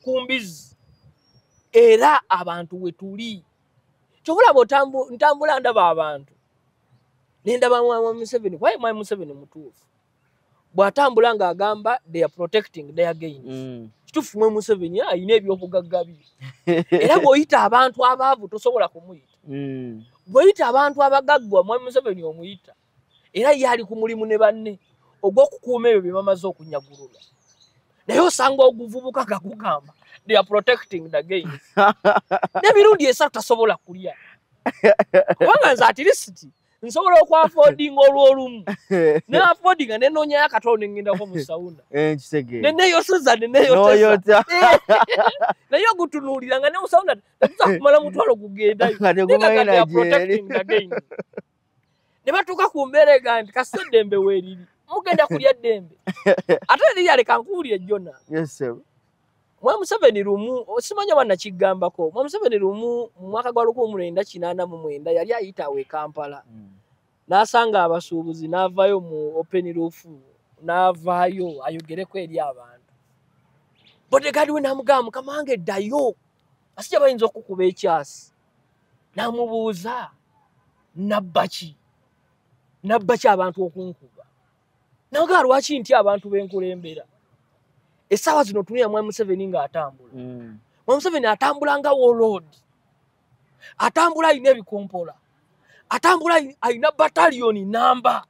ku mbizi, era abantu we tuli. Kyova olaba ntambula ndaba abantu, nendaba Mwami Museveni. Kwaye Mwami Museveni mutuufu bw'atambula ng'agamba they are protecting their gains. Kituufu, Mwami Museveni alina ebyobugagga bye, era bw'oyita abantu abaavu tosobola kumuyita. Bw'oyita abantu abagagga, Mwami Museveni omuyita, era ye ali ku mulimu ne banne ogw'okukuuma ebyo bye bamaze okunyagulula. Naye osanga oguvubuka nga gugamba they are protecting the gains, n'emirundi 3 tasobola kulya, kubanga nze at least nsobola okwaffordinga olw'olumu, ne affordinga nenoonyayo akatono nengendako mu sauna, neneyoseza, neneyoteza. Naye ogutunuulira nga ne mu sauna tetuza kumala mutwalo gugendayo. Protecting the gains. Ne batuuka ku mbeera ega nti kasita eddembe weeriri, mugenda kulya ddembe. Ate eriyaleka nkuwulire jjona. Mwami Museveni lumu, simanyi oba nakigambako, Mwami Museveni lumu mu mwaka gwa 1989 yali ayita awo e Kampala, n'asanga abasuubuzi, n'avaayo mu open roof, n'avaayo ayogereko eri abantu. Bodyguard we n'amugamba, "Mukama wange, ddayo, asijja bayinza okukuba ekyasi." N'amubuuza, "Nabba ki? Nabba ki abantu okunkuba?" N'agamba, "Lwaki nti abantu benkulembera?" Essaawa zino tunula Mwami Museveni ng'atambula. Mwami Museveni atambula nga warlord, atambula alina ebikompola, atambula alina bataliyoni namba.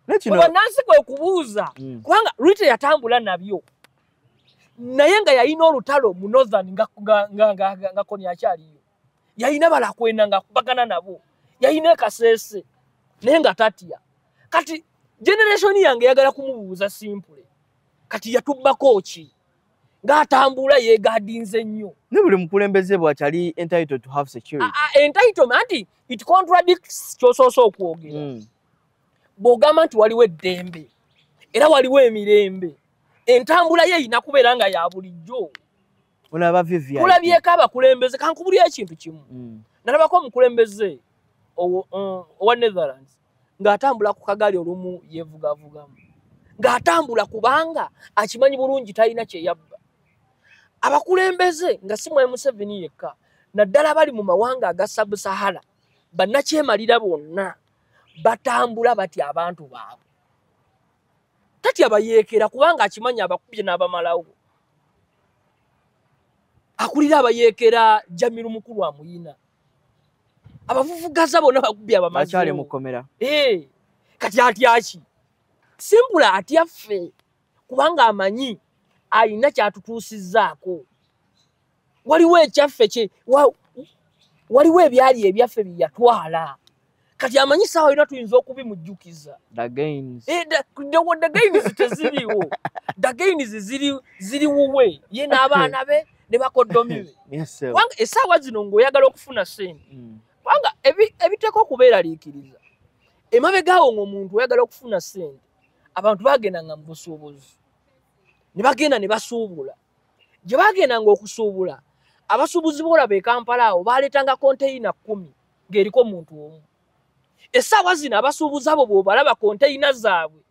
Bannansi kwe kubuuza, kubanga luli teyatambula nabyo, naye nga yalina olutalo mu Northern nga Kony akyaliyo, yalina balakwena nga akubagana nabo, yalina ekaseese, naye nga tatya. Kati generation yange eyagala kumubuuza simple, kati yatubbako ki ng'atambula yeegadinze nnyo? Ne buli mukulembeze bw'akyali entitled to have security. Entitlement anti it contradicts ky'osoose okwogera. Bw'ogamba nti waliwo eddembe era waliwo emirembe, entambula ye erina kubeera nga ya bulijjo. Tulabyeko abakulembeze. Kankubulya ekintu kimu. Nalabako omukulembeze owa Netherlands ng'atambula ku kagaali, olumu yeevugavugamu ng'atambula, kubanga akimanyi bulungi talina kye yabba. Abakulembeze nga si Mwami Museveni yekka, naddala bali mu mawanga aga Sub-Sahara, bannakyemalira bonna batambula batya abantu baabwe. Tatya bayeekera, kubanga akimanyi abakubye n'abamalawo. Akulira abayeekera Jamiru Mukulu amuyina, abavuvugaza bonna bakubye abamazeewo mukomera. Kati atyaki? Simbula atya ffe, kubanga amanyi alina kyatutuusizzaako. Waliwo ekyaffe kye, waliwo ebyali ebyaffe bye yatwala. Kati amanyi saawa yonna tuyinza okubimujjukiza. The gains. The gains teziriwo. The gains ziri wuwe ye n'abaana be ne bakoddomi be, kubanga essaawa zino ng'oyagala okufuna ssente, kubanga ebiteeka okubeeraliikiriza emabegaawo, ng'omuntu oyagala okufuna ssente, abantu bagendanga mu busuubuzi, ne bagenda ne basuubula. Gye bagendanga okusuubula, abasuubuzi boolaba e Kampala awo baleetanga konteyina 10 ng'eriko omuntu omu. Essaawa zino abasuubuzi abo bw'obalaba konteyina zaabwe,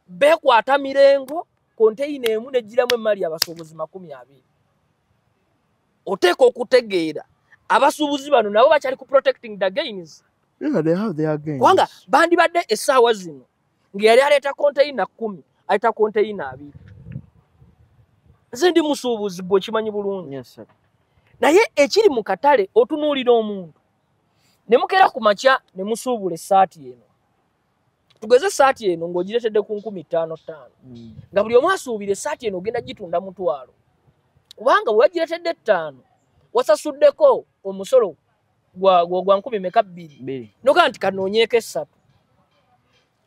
beekwata mirengo, konteyina emu negiramu emmali abasuubuzi 20. Oteeka okutegeera abasuubuzi bano nabo bakyali ku protecting the gains. Kubanga bandibadde essaawa zino ng'eyali aleeta konteyina 10 aleeta konteyina 20. Nze ndi musuubuzi, gwe okimanyi bulungi, naye ekiri mu katale, otunuulira omuntu ne mukeera ku makya ne musuubula essaati eno. Tugeze essaati eno ng'ogireetedde ku 5500, nga buli omu asuubira essaati eno ogenda gitunda 100,000, kubanga bwe wagireetedde 5 wasasuddeko omusolo gwa nkumi meka? 2. Nogaa nti kanoonyeeko 3.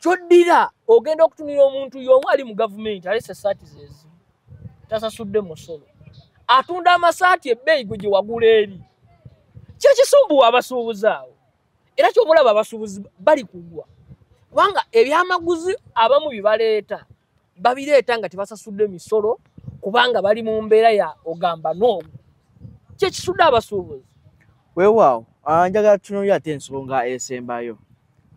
Kyoddira ogenda okutunira omuntu y'omu ali mu gavumenti alese essaati zezimu, tasasudde musolo, atunda amasaati ebbeeyi gwe gye wagula eri. Kyekisumbuwa abasuubuzi awo, era kyobulaba abasuubuzi bali kugwa, kubanga ebyamaguzi abamu bibaleeta babireeta nga tebasasudde misolo, kubanga bali mu mbeera ya ogamba n'ogwo. Kyekisudde abasuubuzi. Weewaawo, njagala tunuulire ate ensonga esembayo.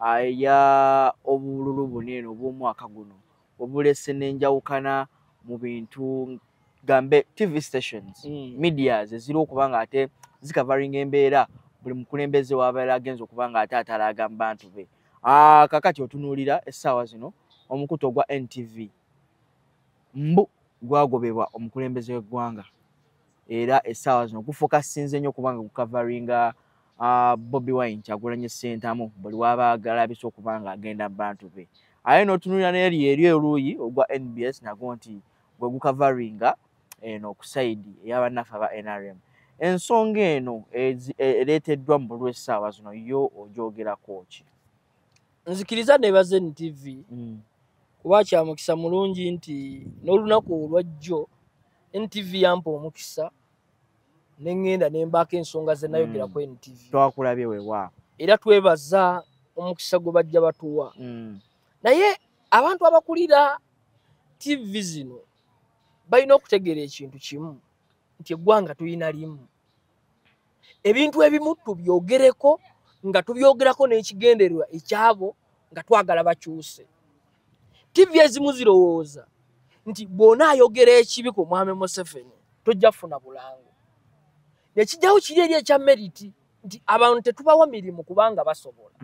Eya obululu bunene obw'omwaka guno obulese n'enjawukana mu bintu, gambe TV stations, medias eziri okuba nga ate zikavaringa embeera buli mukulembeze wabeera agenza okuba nga ate atalaga mu bantu be. Kakati otunuulira essaawa zino omukutu ogwa NTV mbu gwagobebwa omukulembeze w'eggwanga, era essaawa zino gufokasinze nnyo okubanga gukavaringa Bobi Wine, Kyagulanyi Ssentamu, buli waba agalabisa okuba nga agenda mu bantu be. Aye n'otunuulira n'eri eri oluuyi ogwa NBS nagwo nti gwe gukavaringa eno ku side ey'abannaffe aba NRM. Ensonga eno ereeteddwa mu bulwa essaawa zino, yo ogyogerako ki? Nzikiriza nebaze NTV kuba kya mukisa mulungi nti n'olunaku olwajjo NTV yampa omukisa ne ŋŋenda ne mbaako ensonga ze nayogera ku NTV. Twakulabye weewaawo. Era twebaza omukisa gwe bajja batuwa. Naye abantu abakulira TV zino balina okutegeera ekintu kimu nti eggwanga tulina limu. Ebintu ebimu tubyogereko nga tubyogerako n'ekigendererwa ekyabo nga twagala bakyuse. TV ezimu zirowooza nti bw'onaayogera ekibi ku Mwami Museveni tojja kufuna bulango. Nekijjawo kiri eri ekya merit nti abantu tetubawa mirimu kubanga basobola.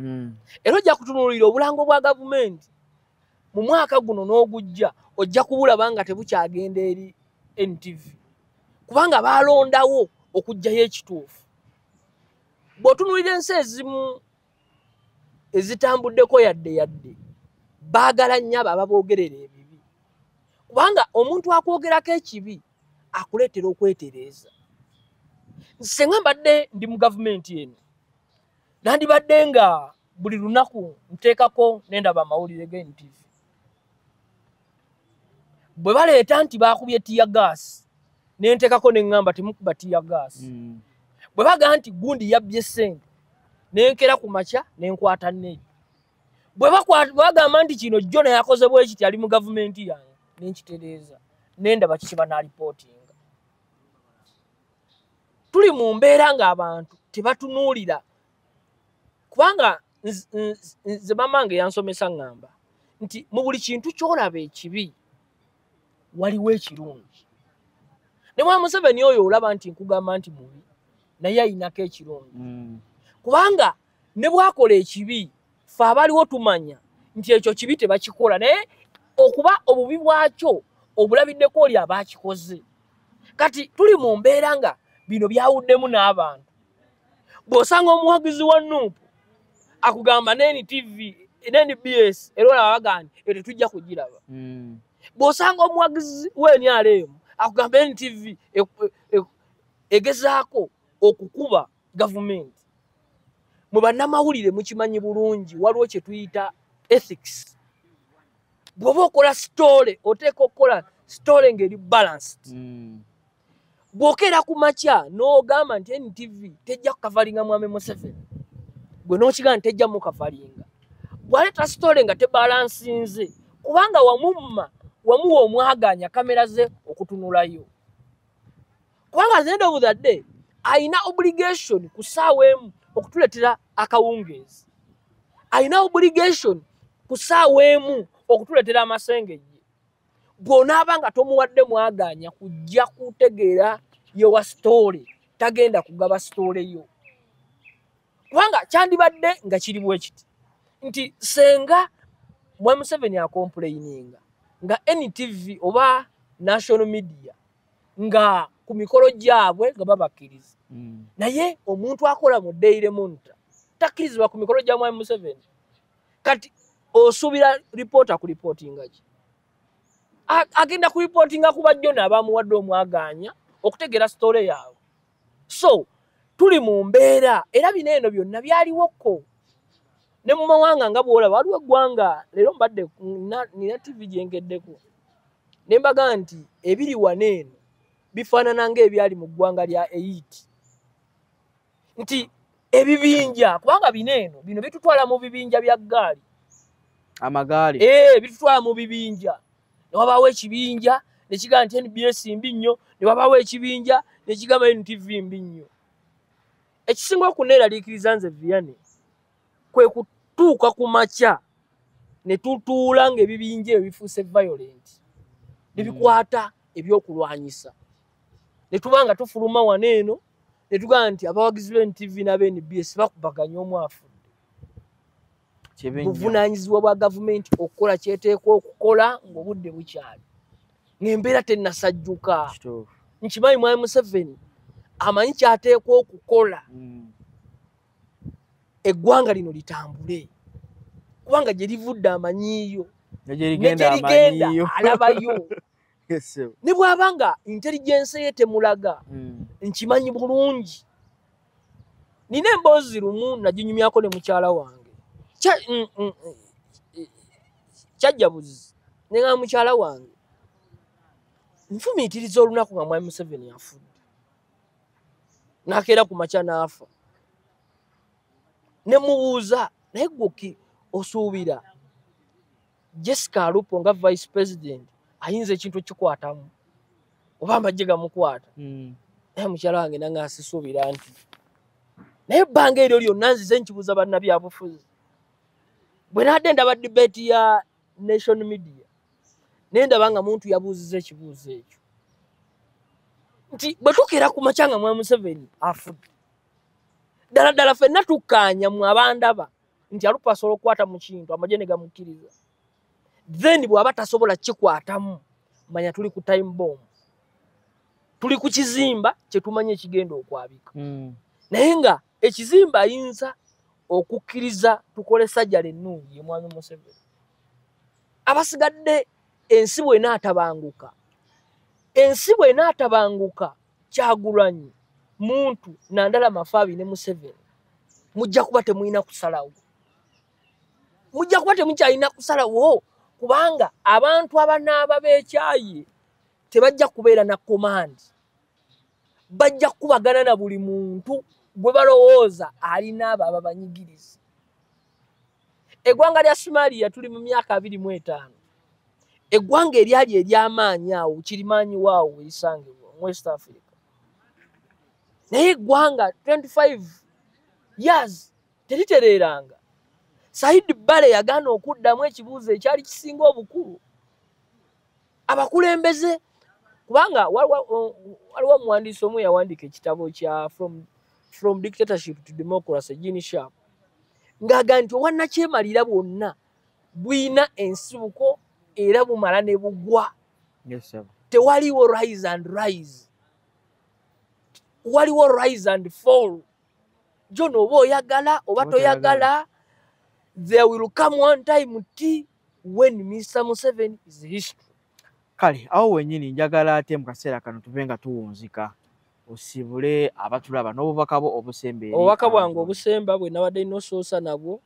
Era ojja kutunuulira obulango bwa gavumenti mu mwaka guno n'ogujja, ojja kubulaba nga tebukyagenda eri NTV kubanga baalondawo okuggyayo ekituufu. Bw'otunuulira ensi ezimu ezitambuddeko yadde yadde, baagala nnyo abo ababoogerera ebibi, kubanga omuntu akwogerako ekibi akuleetera okwetereeza. Singa mbadde ndi mu gavumenti eno, nandibadde nga buli lunaku nteekako nendaba amawulire ga NTV. Bwe baleeta nti baakubye tear gas, ne nteekako ne ŋŋamba temukuba tear gas. Bwe bagamba nti gundi yabbye ssente, ne nkera ku makya ne nkwata nne. Bwe bagamba nti kino jjo naye akoze bwe kiti ali mu gavumenti yange, ne nkitereeza, ne ndaba kiki banaalipootinga. Tuli mu mbeera ng'abantu tebatunuulira, kubanga nze mamange yansomesa ŋŋamba nti mu buli kintu ky'olaba ekibi waliwo ekirungi. Ne Mwami Museveni oyo olaba nti nkugamba nti mubi, naye ayinako ekirungi. Kubanga ne bw'akola ekibi, ffe abaliwo tumanya nti ekyo kibi tebakikola, naye okuba obubi bwakyo obulabiddeko oli aba akikoze. Kati tuli mu mbeera nga bino byawuddemu n'abantu. Bw'osanga omuwagizi wa NUP akugamba ne NTV, ne NBS, era olaba bagamba nti eyo tetujja kugiraba. Bw'osanga omuwagizi wa NRM akugamba NTV egezaako okukuba gavumenti. Mu bannamawulire mukimanyi bulungi waliwo kye tuyita ethics. Bw'oba okola story, oteeka okukola story ng'eri balanced. Bw'okeera ku makya n'ogamba nti NTV tejja kukavalinga Mwami Museveni, gwe n'okigamba nti tejja mukavalinga, bw'aleeta story nga tebalansinze, kubanga wamumma, wamuwa omwaganya kamera ze okutunulayo. Kubanga at the end of the day ayina obligation ku ssaawa emu okutuleetera akawungeezi, ayina obligation ku ssaawa emu okutuleetera amasengejje. Bw'onaaba nga tomuwadde mwaganya kujja kutegeera yewa story, tagenda kugaba story yo. Kubanga kyandibadde nga kiri bwe kiti nti senga Mwami Museveni akomplaininga nga NTV oba national media nga ku mikolo gyabwe nga babakkiriza, naye omuntu akola mu Daily Monitor takkirizibwa ku mikolo gya Mwami Museveni. Kati osuubira ripoota ku ripootinga ki? Agenda ku ripootinga ku bajjo n'abamuwadde omwaganya okutegeera story yaabwe. So tuli mu mbeera, era bino eno byonna byaliwoko ne mu mawanga nga bw'olaba. Waliwo eggwanga leero mbadde nina TV gyenkeddeko ne mbaga nti ebiri wano eno bifaanana ng'ebyali mu ggwanga lya Haiti, nti ebibinja, kubanga bino eno bino bitutwala mu bibinja bya ggaali, amagaali, bitutwala mu bibinja. Ne wabaawo ekibinja ne kigamba nti NBS mbi nnyo, ne wabaawo ekibinja ne kigamba NTV mbi nnyo. Ekisinga okuneeraliikiriza nze Vianney kwe Tuuka ku makya ne tutuula ng'ebibinja ebyo bifuuse violent, ne bikwata ebyokulwanyisa, ne tuba nga tufuluma wano eno ne tugamba nti abawagizi b'NTV n'ab'NBS bakubaganya, omu afudde. Kibi nnyo. Buvunaanyizibwa bwa gavumenti okukola kyeteekwa okukola ng'obudde bukyali, ng'embeera tennasajjuka. Nkimanyi mwami Museveni amanyi kyateekwa okukola eggwanga lino litambule, kubanga gye livudde amanyiiyo, ne gye ne ligenda gye ligenda amanyiiyo. Alabayo. Yes, sir. Ne bw'aba nga intelligence ye temulaga, nkimanyi bulungi. Nina emboozi lumu naginyumyako ne mukyala wange. Kyajja buzi neŋa mukyala wange, nfumiitiriza olunaku nga mwami Museveni afudde, nakeera ku makya n'afa, ne mubuuza, naye gwe osuubira Jessica Alupo nga vice president ayinza ekintu ekikwatamu oba amagye gamukwata? Naye mukyala wange nange asisuubira nti, naye ebbanga eryo lyonna nzize nkibuuza bannabyabufuzi. Bwe nadde ndaba debate ya Nation Media, naye ndaba nga muntu yabuuziza ekibuuzo ekyo nti bwe tukeera ku makya nga mwami Museveni afudde, ddala ddala ffenna tukkaanya mu abandaba nti Alupo asobola okukwata mu kintu amagye ne gamukkiriza, then bw'aba tasobola kikwatamu, manya tuli ku time bomb, tuli ku kizimba kyetumanyi ekigenda okwabika. Naye nga ekizimba ayinza okukkiriza tukole sajjala ennungi ye mwami Museveni. Abasigadde, ensi bw'enaatabanguka, ensi bw'enaatabanguka, Kyagulanyi, Muntu, Nandala Mafaabi ne Museveni, mujja kuba temulina kusalawo, mujja kuba temukyalina kusalawo, kubanga abantu abanaaba beekyaye tebajja kubeera na command, bajja kukubagana na buli muntu gwe balowooza alina abo ababanyigiriza. Eggwanga lya Somalia, tuli mu myaka 25, eggwanga eryali ery'amaanyi awo kirimaanyi waawo erisangibwa mu West Africa, naye eggwanga 25 years teritereeranga. Saidi Bale yagaana okuddamu ekibuuzo ekyali kisinga obukulu abakulembeze, kubanga waliwo omuwandiisi omu yawandiika ekitabo kya From Dictatorship to Democracy, Gene Sharp, ng'aga nti obwannakyemalira bwonna buyina ensibuko era bumala ne bugwa. Yes, sir. Tewaliwo rise and rise, waliwo rise and fall. John, oba oyagala oba Oba toyagala, there will come one time t when Mr Museveni is history. Kale awo wennyini njagala ate mu kaseera kano tuve nga tuwunzika, osibule abatulaba n'obubaka bwo obusemba eri Obubaka bwange abantu. obusemba bwe nabadde nosoosa nabwo,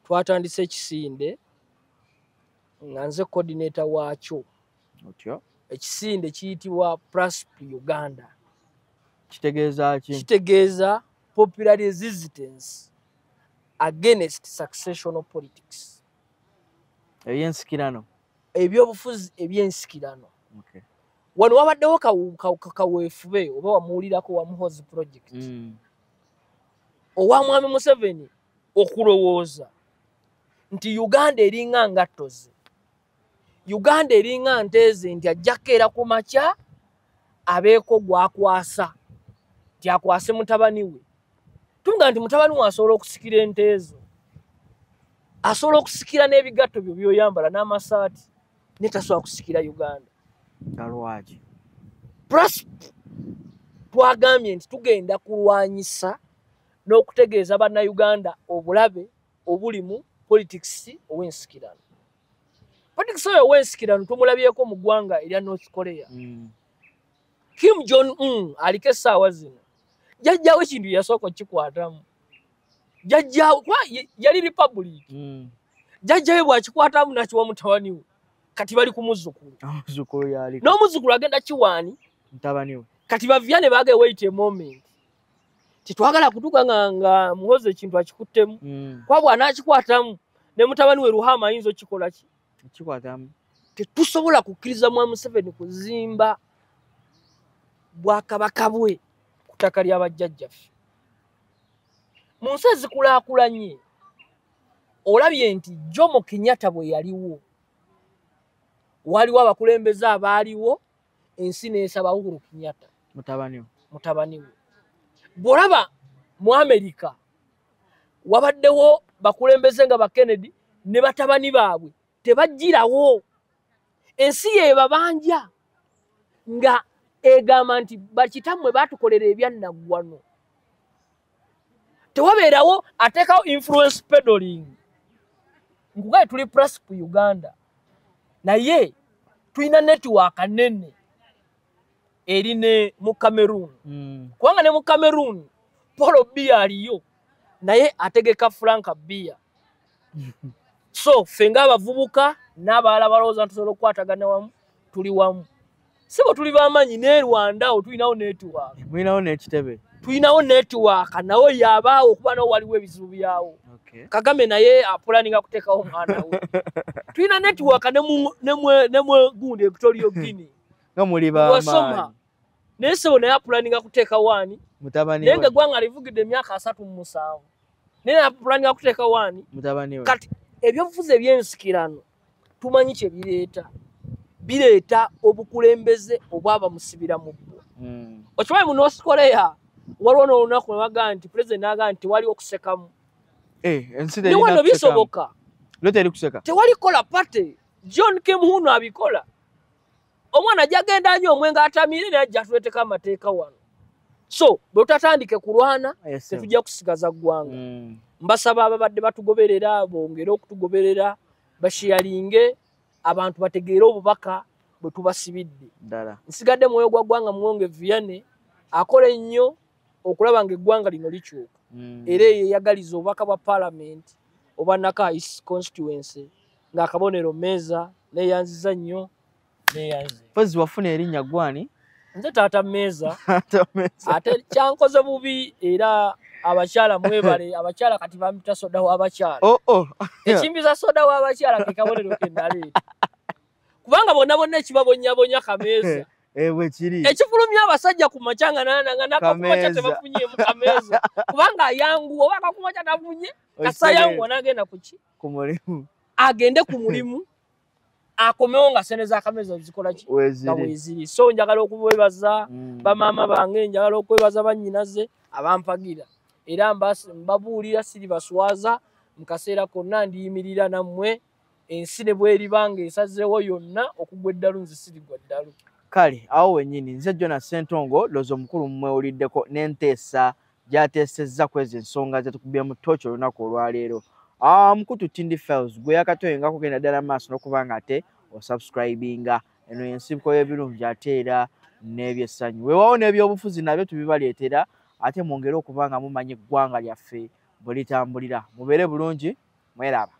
twatandise ekisinde nga nze coordinator waakyo. Otyo. Ekisinde kiyitibwa PRASP Uganda. Kitegeeza ki? Kitegeeza Popular Resistance Against Successional Politics. Ebyensikirano. Ebyobufuzi ebyensikirano. Wano wabaddewo kaweefube oba wamuwulirako wa Muhozi Project owa mwami Museveni okulowooza nti Uganda eringa ngatto ze, Uganda eringa nteeze, nti ajja kukeera ku makya abeeko gwakwasa, nti akwase mutabani we. Tuvuga nti mutabani we asobola okusikira ente ezo, asobola okusikira n'ebigatto byo by'oyambala n'amasaati, naye tasobola kusikira Uganda. Nga lwaki? PRASP twagambye nti tugenda kulwanyisa n'okutegeeza bannayuganda obulabe obuli mu politics ow'ensikirano. Politics oyo ow'ensikirano tumulabyeko mu ggwanga erya North Korea. Kim Jong Un aliko essaawa zino, jjajjaawe ekintu yasooka okukikwatamu, jjajjaawe kuba yali republic, jjajjaawe bw'akikwatamu n'akiwa mutabani we, kati bali ku muzzukulu. Omuzzukulu yaliko. N'omuzzukulu agenda kiwaani? Mutabani we. Kati bavya ne baagaye, wait a moment, titwagala kutuuka nga Muhozi ekintu akikuttemu, kuba bw'anaakikwatamu ne mutabani we Ruhama ayinza okukikola ki? Kikwatamu. Tetusobola kukkiriza mwa Museveni kuzimba bwakabaka bwe ku ttaka lya bajjajjaffe. Mu nsi ezikulaakulanye Olabye nti Jomo Kenyatta bwe yaliwo, waliwo abakulembeze abaaliwo, ensi n'esaba Uhuru Kenyatta mutabani we. Bw'olaba mu Amerika wabaddewo bakulembeze nga ba Kennedy ne batabani baabwe tebajjirawo. Ensi yebabanja nga egamba nti bakitammwe baatukolera ebyannaggwano. Tewabeerawo ateekawo influence peddling. Nkugaye tuli plus ku Uganda, naye tulina network nene eri ne mu Cameroon. Kubanga ne mu Cameroon Paul Biya aliyo, naye ategeka Frank Biya. So ffe ng'abavubuka n'abalala balowooza tusobola okukwatagana wamu, tuli wamu. Sibo tuli b'amaanyi ne Rwanda awo tulinawo network. Mulinawo n'ekitebe. Tulinawo network nawo yabaawo okuba nawo waliwo ebizibu byawo. Kagame naye apulaninga kuteekawo omwana we. Tulina network ne mu gundi Equatorial Guinea. Nga muli b'amaanyi. Naye ssebo naye apulaninga kuteekawo ani? Mutabani we. Naye ng'eggwanga livugidde emyaka 37. Naye apulaninga kuteekawo ani? Mutabani we. Kati ebyobufuzi ebyensikirano tumanyi kye bireeta. Bireeta obukulembeze obwabamusibira mu bbwa. Okimanyi mu North Korea waliwo n'olunaku lwe bagamba nti pulezidenti n'agamba nti tewali okusekamu. Ne wano bisoboka. Tewali kola party. John Kim Huno abikola. Omwana ajja agenda anywa omwenge atamiire naye ajja atuleeteko amateeka wano. So bwe tutatandike kulwana tetujja kusigaza ggwanga. Mbasaba ababadde batugoberera bongere okutugoberera, bashiyalinge abantu bategeere obubaka bwe tubasibidde. Nsigadde mwoyo gwa ggwanga Muwonge Vianney akola ennyo okulaba ng'eggwanga lino likyuka. Era eyeyagaliza obubaka bwa paalamenti obwa Nakayi constituency ng'akabonero mmeeza neeyanziza nnyo neeyanze. Mpozi wafuna erinnya gwani? Nze taata mmeeza. Ate kyankoze bubi era abakyala mwebale, abakyala kati bampita soda w'abakyala. Ekimbiza soda w'abakyala ke kabonero ke naleeta. Kubanga bonna bonna ekibabonyabonya kameeza. Ekifulumya abasajja ku makya nga nakakumakya tebafunyeemu kameeza. Kubanga ayanguwa oba akakumakya tafunye, kasa ayanguwa n'agenda ku ki? Ku mulimu. Agende ku mulimu akomewo nga ssente z'akameeza zikola ki? Nga weeziri. So njagala okwebaza bamaama bange, njagala okwebaza bannyinaze abampagira. Era mbabuulira siribaswaza mu kaseera konna ndiyimirira nammwe ensi ne bw'eriba ng'esazeewo yonna okugwa eddalu nze sirigwa ddalu. Kale awo wennyini nze Jonas Ssentongo lowooza omukulu mmwewuliddeko n'enteesa gy'ateesezza ku ezo ensonga ze tukubyemu ttooki olunaku olwaleero. Mukutu Tindi Files gwe yakatoyenga kugenda ddala maaso n'okuba nga ate osubscribinga. Eno y'ensibuko y'ebirungi ate era n'ebyessanyu. Weewaawo n'ebyobufuzi nabyo tubibaleetera ate mwongere okuba nga mumanyi eggwanga lyaffe bwe litambulira. Mubeere bulungi, mweraba.